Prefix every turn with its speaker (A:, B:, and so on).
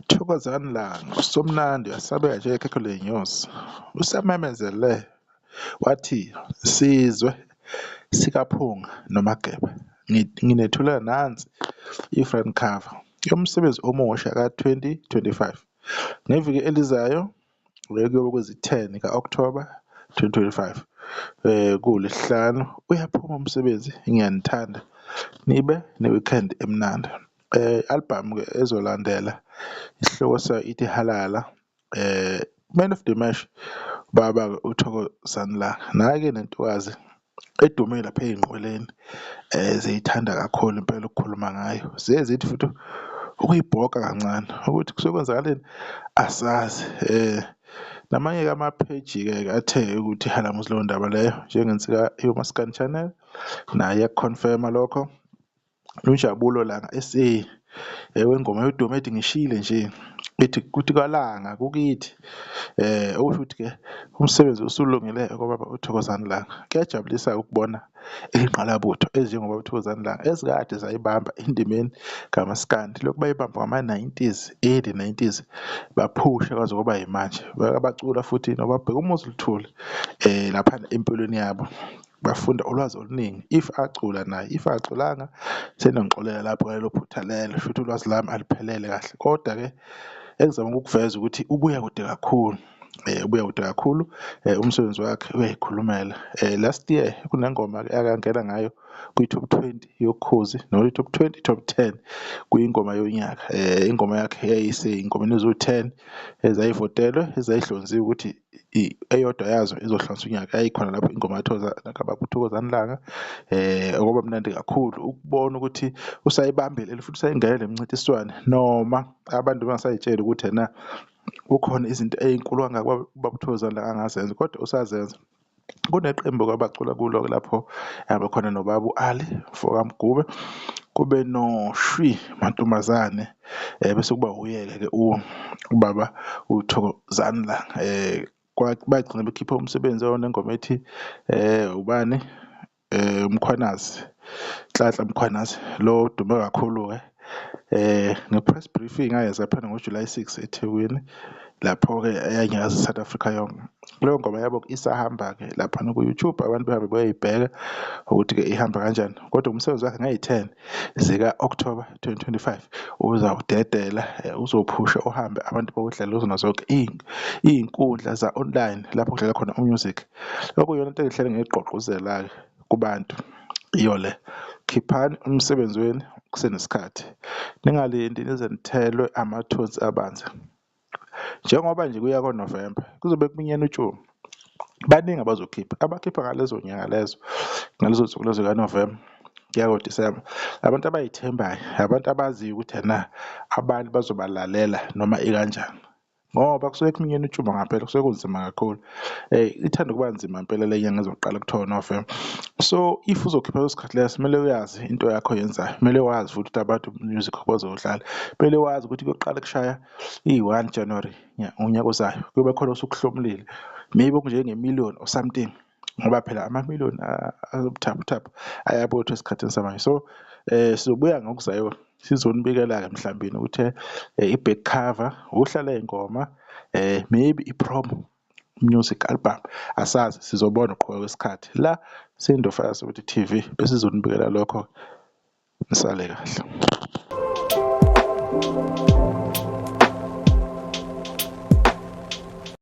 A: Thokozani Langa, uSomnandi uyasabeka njengekhekhe ley'nyosi, usememezele wathi, "Sizwe sikaPhunga noMageba, nginethulela nansi i-front cover yomsebenzi omusha ka-2025. Ngeviki elizayo kuyobe kuzi-10 ka-Okthoba 2025 kuwuLwesihlanu uyaphuma umsebenzi ngiyanithanda nibe ne-weekend emnandi." I-albhamu-ke ezolandela isihloko sayo ithi Halala, man of the match ubaba-ke uThokozani Langa, nayi-ke nentokazi edume lapha ey'nqweleni ziyithanda kakhulu impela ukukhuluma ngayo, ziye zithi futhi ukuyibhoka kancane ukuthi kusuke kwenzakaleni asazi. Namanye-ke amapheji-ke athe ukuthi halamuzi leyo ndaba leyo njengeNsika yoMaskandi Channel naye iyaku-confirm-a lokho. UNjabulo Langa SA wengoma yodumo ethi ngishile nje ethi kuthi kwaLanga kukithi okusho ukuthi-ke umsebenzi usulungile kobaba uThokozani Langa. Kuyajabulisa-ke ukubona iy'nqalabutho ezinjengobaba uThokozani Langa ezikade zayibamba endimeni kamaskandi lokhu bayibamba ngama-nineties, early nineties baphusha kwaze kwaba yimanje. Bacula futhi noBab'Bhekumuzi Luthuli laphana empilweni yabo. Bafunda ulwazi oluningi if acula naye, if akaculanga seniyongixolela lapho ngalelo phutha lelo shuthi ulwazi lami aluphelele kahle. Koda-ke engizama ukukuveza ukuthi ubuya kude kakhulu, ubuya kude kakhulu umsebenzi wakhe uyayikhulumela. Last year kunengoma-ke akangena ngayo kwi-top 20 yoKhozi noma i-top 20, top 10 kuyingoma yonyaka. Ingoma yakhe yayisey'ngomeni eziwu-10 ezayivotelwe ezayihlonziwe ukuthi eyodwa yazo izohlanganisa unyaka yayikhona lapho ingoma kababa uThokozani Langa okwaba mnandi kakhulu ukubona ukuthi usayibambile futhi usayingenele nemincintiswane noma abantu bengasay'tsheli ukuthi ena kukhona izinto ey'nkulu kangaka ubaba uThokozani Langa angazenza kodwa usazenza. Kuneqembu-ke abacula kulo-ke lapho abekhona nobaba u-Ali mfokaMgube, kube noShwi Mantombazane bese kuba uye-ke ubaba uThokozani Langa bagcina bekhipha umsebenzi onengoma ethi ubani uMkhwanazi, Nhlanhla Mkhwanazi lo odume kakhulu-ke nge-press briefing ayenza laphana ngo-July 6 eThekwini lapho-ke eyanyakaza i-South Africa yonke. Leyo ngoma yabo isahamba-ke laphana ku-YouTube abantu behambe beyoyibheka ukuthi-ke ihamba kanjani kodwa umsebenzi wakhe ngeyi-10 zika-October 2025 uzawudedela uzophusha uhambe abantu bawudlale kuzona zonke iy'nkundla za-online lapho kudlala khona u-music. Okuyiyona nto engihlale ngiyigqugquzela-ke kubantu iyo le, khiphani umsebenzi wenu kusenesikhathi ningalindi nize nithelwe amathonsi abanzi. Njengoba nje kuya koNovemba kuzobe kuminyene utshumi, baningi abazokhipha, abakhipha ngalezo nyanga lezo ngalezo nsuku lezo zikaNovemba kuya koDisemba abantu abayithembayo, abantu abaziyo ukuthi ena abantu bazobalalela noma ikanjani. Ngoba kusuke kuminyene utshuma ngampela kusuke kunzima kakhulu. Ithanda ukuba nzima impela le nyanga ezoqala kuthiwa uNovemba. So if uzokhipha leso sikhathi leso kumele uyazi into yakho oyenzayo, kumele wazi futhi ukuthi abantu music bazowudlala, kumele wazi ukuthi kuyoqala kushaya iyi-1 January unyaka ozayo kuyobe khona osukuhlomulile maybe okunjenge-million or something ngoba phela ama-million abuthaphuthaphu ayabuthwa esikhathini samanje. So sizobuya ngokuzayo sizonibikela-ke mhlawumbe ukuthi i-back cover, uhla ley'ngoma maybe i-promo music album asazi sizobona ukuqhubeka kwesikhathi. La siyiNdofaya Soweto TV besizonibikela lokho, nisale kahle.